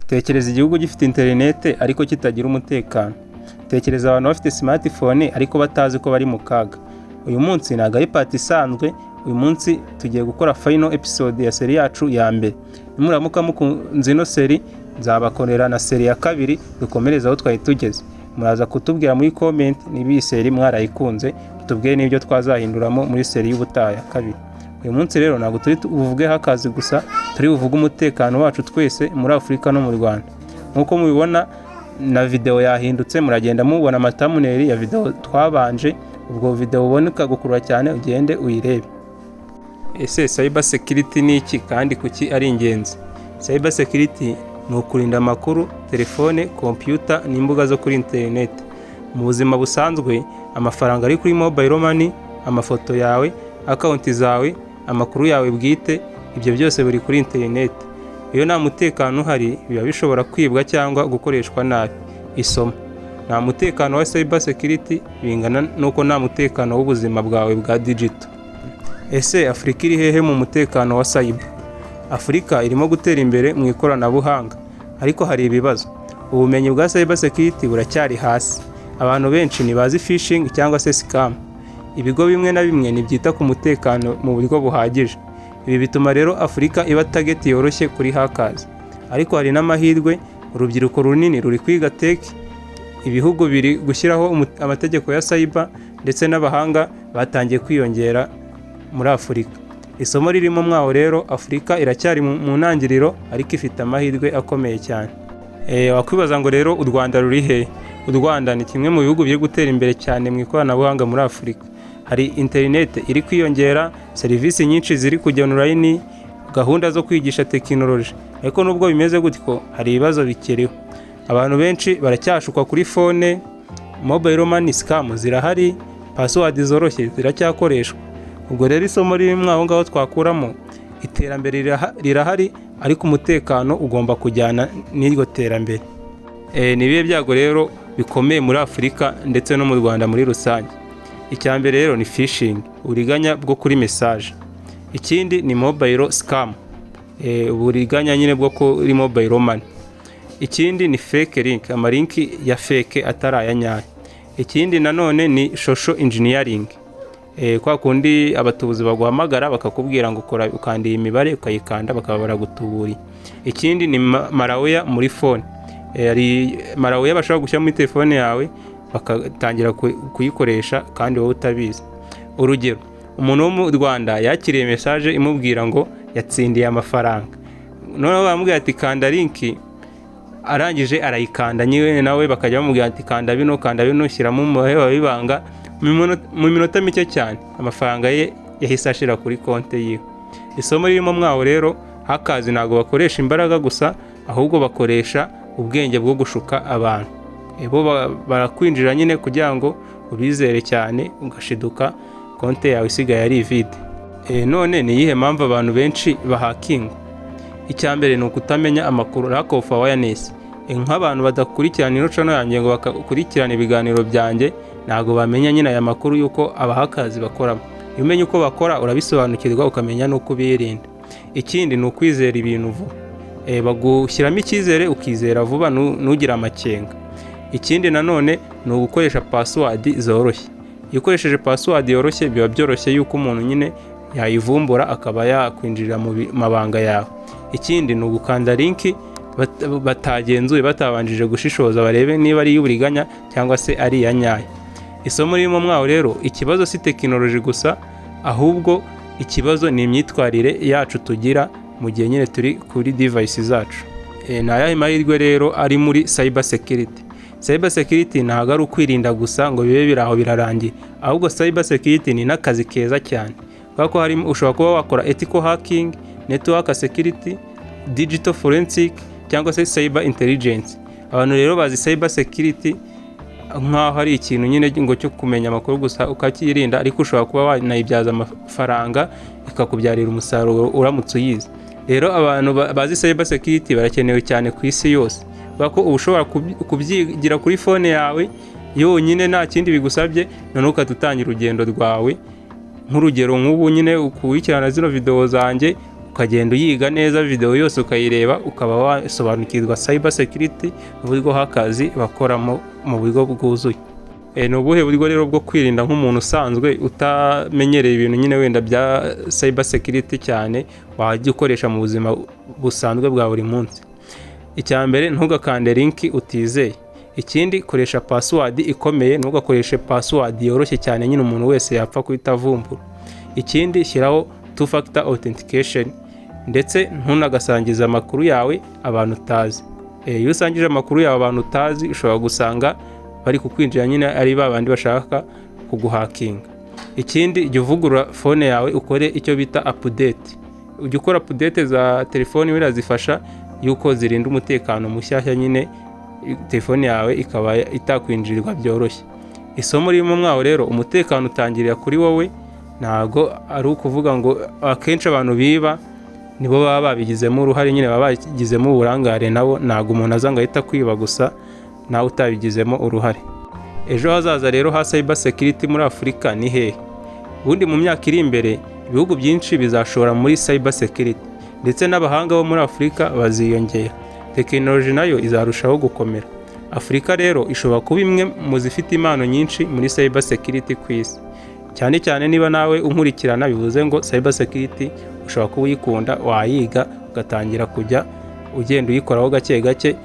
Tekereza igihugu gifite interinete ariko kitagira umutekano. Tekereza abantu bafite smartphone ariko batazi ko bari mu kaga. Uyu munsi ntabwo ari part isanzwe, uyu munsi tugiye gukora final episode ya série yacu ya mbere. Nimuramuka mukunze ino série, nzabakorera na série ya kabiri, dukomereze aho twari tugeze. Muraza kutubwira muri comment niba iyi série mwarayikunze, mutubwire n'ibyo twazahinduramo muri série y'ubutaha ya kabiri. Uyu munsi rero ntabwo turi buvuge hackers gusa, turi buvuge umutekano wacu twese muri Afurika no mu Rwanda. Nk'uko mubibona, na video yahindutse, muragenda mubona ama thumbnail ya video twabanje. Ubwo video ubona ikagukurura cyane, ugende uyirebe. Ese cyber security ni iki kandi kuki ari ingenzi? Cyber security ni ukurinda amakuru, telefone, computer n'imbuga zo kuri interineti. Mu buzima busanzwe, amafaranga ari kuri mobile money, amafoto yawe, account zawe, amakuru yawe bwite, ibyo byose biri kuri interineti. Iyo nta mutekano uhari, biba bishobora kwibwa cyangwa gukoreshwa nabi. Isomo: nta mutekano wa cyber security bingana n'uko nta mutekano w'ubuzima bwawe bwa digital. Ese Afurika iri hehe mu mutekano wa cyber? Afurika irimo gutera imbere mu ikoranabuhanga, ariko hari ibibazo. Ubumenyi bwa cyber security buracyari hasi. Abantu benshi ntibazi phishing cyangwa se scam. Ibigo bimwe na bimwe ntibyita ku mutekano mu buryo buhagije. Ibi bituma rero Afurika iba target yoroshye kuri hackers. Ariko hari n'amahirwe: urubyiruko runini ruri kwiga tech, ibihugu biri gushyiraho amategeko ya cyber, ndetse n'abahanga batangiye kwiyongera muri Afurika. Isomo ririmo mwaho rero, Afurika iracyari mu ntangiriro, ariko ifite amahirwe akomeye cyane. Wakwibaza ngo rero u Rwanda ruri hehe? U Rwanda ni kimwe mu bihugu biri gutera imbere cyane mu ikoranabuhanga muri Afurika. Hari interineti iri kwiyongera, serivisi nyinshi ziri kujya online, gahunda zo kwigisha tekinoloji. Ariko nubwo bimeze gutyo, hari ibibazo bikiriho. Abantu benshi baracyashukwa kuri phone, mobile money scam zirahari, password zoroshye ziracyakoreshwa. Ubwo rero isomo ririmo aho ngaho twakuramo: iterambere rirahari, ariko umutekano ugomba kujyana n'iryo terambere. Ni ibihe byago rero bikomeye muri Afurika ndetse no mu Rwanda muri rusange? Icya mbere rero ni phishing, uburiganya bwo kuri message. Ikindi ni mobile scam, uburiganya nyine bwo kuri mobile money. Ikindi ni fake link, ama link ya fake atari aya nyayo. Ikindi nanone ni social engineering, kwa kundi abatubuzi baguhamagara bakakubwira ngo ukora, ukanda iyi mibare, ukayikanda, bakaba baragutuburiye. Ikindi ni malware muri phone. Hari malware bashobora gushyira muri telefone yawe, bakatangira kuyikoresha kandi wowe utabizi. Urugero, umuntu wo mu Rwanda yakiriye message imubwira ngo yatsindiye amafaranga, noneho baramubwira ati: "Kanda link." Arangije arayikanda nyine, nawe bakajya bamubwira ati: "Kanda bino, kanda bino, shyiramo umubare w'ibanga." Mu minota mike cyane amafaranga ye yahise ashira kuri konti yiwe. Isomo ririmo mwaho rero, hackers ntabwo bakoresha imbaraga gusa, ahubwo bakoresha ubwenge bwo gushuka abantu. Bo barakwinjira nyine kugira ngo ubizere cyane, ugashiduka konti yawe isigaye ari vide. None ni iyihe mpamvu abantu benshi bahakingwa? Icya mbere ni ukutamenya amakuru, lack of awareness. Nk'abantu badakurikirana ino channel yanjye ngo bakakurikirana ibiganiro byanjye, ntabwo bamenya nyine aya makuru y'uko aba hackers bakoramo. Iyo umenya uko bakora, urabisobanukirwa, ukamenya n'uko ubirinda. Ikindi ni ukwizera ibintu vuba. Bagushyiramo icyizere, ukizera vuba, ntugire amakenga. Ikindi nanone ni ugukoresha password zoroshye. Iyo ukoresheje password yoroshye, biba byoroshye yuko umuntu nyine yayivumbura, akaba yakwinjirira mu mabanga yawe. Ikindi ni ugukanda link batagenzuye, batabanjije gushishoza barebe niba ari iy'uburiganya cyangwa se ari iya nyayo. Isomo ririmo mwaho rero, ikibazo si tekinoloji gusa, ahubwo ikibazo ni imyitwarire yacu tugira mu gihe nyine turi kuri device zacu. Ni ayahe mahirwe rero ari muri cyber security? Cyber security ntabwo ari ukwirinda gusa ngo bibe biri aho birarangiye, ahubwo cyber security ni n'akazi keza cyane, kubera ko harimo ushobora kuba wakora ethical hacking, network security, digital forensic cyangwa se cyber intelligence. Abantu rero bazi cyber security nk'aho ari ikintu nyine ngo cyo kumenya amakuru gusa ukakirinda, ariko ushobora kuba wanayibyaza amafaranga, ikakubyarira umusaruro uramutse uyizi. Rero abantu bazi cyber security barakenewe cyane ku isi yose, kubera ko uba ushobora kubyigira kuri phone yawe yonyine, nta kindi bigusabye, noneho ugahita utangira urugendo rwawe. Nk'urugero, nk'ubu nyine ukurikirana zino videwo zanjye, Ukagenda uyiga neza, video yose ukayireba, ukaba wasobanukirwa cyber security n'uburyo hackers bakoramo mu buryo bwuzuye. Ni ubuhe buryo rero bwo kwirinda nk'umuntu usanzwe utamenyereye ibintu nyine wenda bya cyber security cyane wajya ukoresha mu buzima busanzwe bwa buri munsi? Icya mbere, ntugakande link utizeye. Ikindi, koresha password ikomeye, ntugakoreshe password yoroshye cyane nyine umuntu wese yapfa guhita avumbura. Ikindi, shyiraho two factor authentication, ndetse ntunagasangize amakuru yawe abantu utazi. Iyo usangije amakuru yawe abantu utazi, ushobora gusanga bari kukwinjira nyine ari ba bandi bashaka kuguhakinga. Ikindi, jya uvugurura phone yawe, ukore icyo bita update. Ujya ukora update za telefoni, biriya zifasha yuko zirinda umutekano mushyashya nyine, telefone yawe ikaba itakwinjirirwa byoroshye. Isomo ririmo mwaho rero, umutekano utangirira kuri wowe. Ntabwo ari ukuvuga ngo akenshi abantu biba nibo baba babigizemo uruhare nyine, baba bagizemo uburangare nabo. Ntabwo umuntu aza ngo ahita kwiba gusa nawe utabigizemo uruhare. Ejo hazaza rero ha cyber security muri Afurika ni hehe? Ubundi mu myaka iri imbere, ibihugu byinshi bizashora muri cyber security, ndetse n'abahanga bo muri Afurika baziyongera. Tekinoloji nayo izarushaho gukomera. Afurika rero ishobora kuba imwe mu zifite impano nyinshi muri cyber security ku isi. Cyane cyane niba nawe unkurikirana, bivuze ngo cyber security ushobora kuba uyikunda, wayiga, ugatangira kujya ugenda uyikoraho gake gake,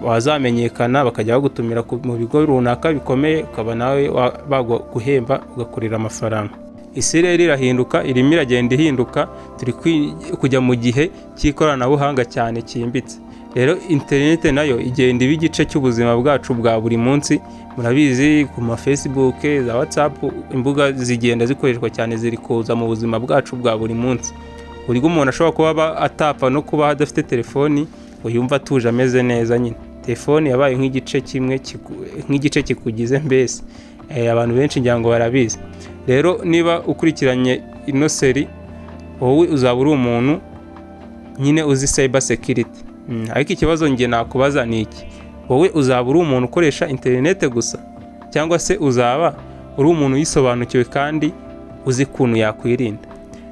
wazamenyekana bakajya bagutumira mu bigo runaka bikomeye, ukaba nawe baguhemba, ugakorera amafaranga. Isi rero irahinduka, irimo iragenda ihinduka. Turi kujya mu gihe cy'ikoranabuhanga cyane cyimbitse. Rero interineti nayo igenda iba igice cy'ubuzima bwacu bwa buri munsi. Murabizi, ku ma Facebook, za WhatsApp, imbuga zigenda zikoreshwa cyane, ziri kuza mu buzima bwacu bwa buri munsi, buryo umuntu ashobora kuba atapfa no kuba adafite telefoni ngo yumve atuje, ameze neza nyine. Telefoni yabaye nk'igice kimwe nk'igice kikugize mbese. Abantu benshi ngira ngo barabizi. Rero niba ukurikiranye ino série, wowe uzaba uri umuntu nyine uzi cyber security. Ariko ikibazo njye nakubaza ni iki: wowe uzaba uri umuntu ukoresha interineti gusa, cyangwa se uzaba uri umuntu uyisobanukiwe kandi uzi ukuntu yakwirinda?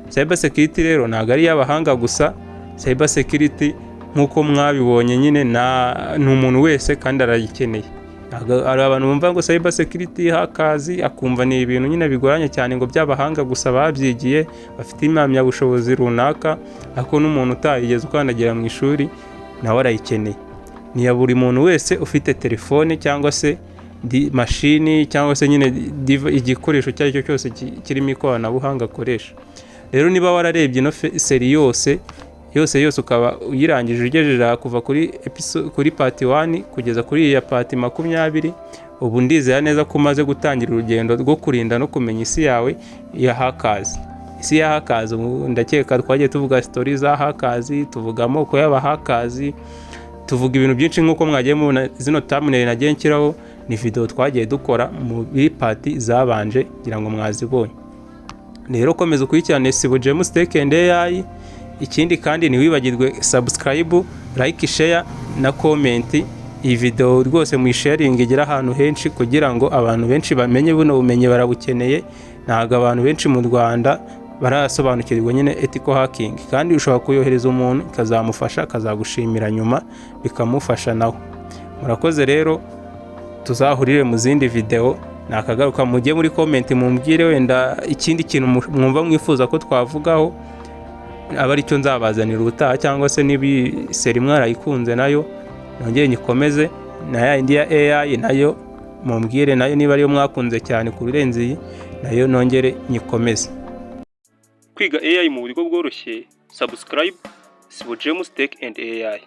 Cyber security rero ntabwo ari iy'abahanga gusa. Cyber security, nk'uko mwabibonye nyine, ni umuntu wese kandi arayikeneye. Ntabwo hari abantu bumva ngo cyber security, hackers, akumva ni ibintu nyine bigoranye cyane, ngo by'abahanga gusa babyigiye, bafite impamyabushobozi runaka. Ariko n'umuntu utarigeze ukandagira mu ishuri nawe arayikeneye. Ni iya buri muntu wese ufite telefone cyangwa se mashini cyangwa se nyine igikoresho icyo ari cyo cyose kirimo ikoranabuhanga akoresha. Rero niba wararebye ino série yose yose yose, ukaba uyirangije, ugejeje aha, kuva kuri part 1 kugeza kuri iya part 20, ubu ndizera neza ko umaze gutangira urugendo rwo kurinda no kumenya isi yawe ya hackers. Isi ya hackers, ubu ndakeka twagiye tuvuga story za hackers, tuvuga amoko y'aba hackers, tuvuga ibintu byinshi. Nk'uko mwagiye mubona zino thumbnail nagiye nshyiraho, ni video twagiye dukora muri part zabanje, kugira ngo mwazibonye. Rero komeza ukurikirane Sibo James Tech and AI. Ikindi kandi, ntiwibagirwe subscribe, like, share na comment. Iyi video rwose muyisharinge igera ahantu henshi, kugira ngo abantu benshi bamenye buno bumenyi, barabukeneye. Ntabwo abantu benshi mu Rwanda barasobanukirwa nyine ethical hacking, kandi ushobora kuyohereza umuntu ikazamufasha, akazagushimira nyuma, bikamufasha nawe. Murakoze rero, tuzahurire mu zindi video. Nakagaruka. Mujye muri comment mumbwire wenda ikindi kintu mwumva mwifuza ko twavugaho, aba aricyo nzabazanira ubutaha, cyangwa se niba iyi série mwarayikunze nayo nongere nyikomeze, na ya yindi ya AI nayo mumbwire nayo niba ariyo mwakunze cyane kurenza iyi, nayo nongere nyikomeze. Kwiga AI mu buryo bworoshye, subscribe Sibo James Tech and AI.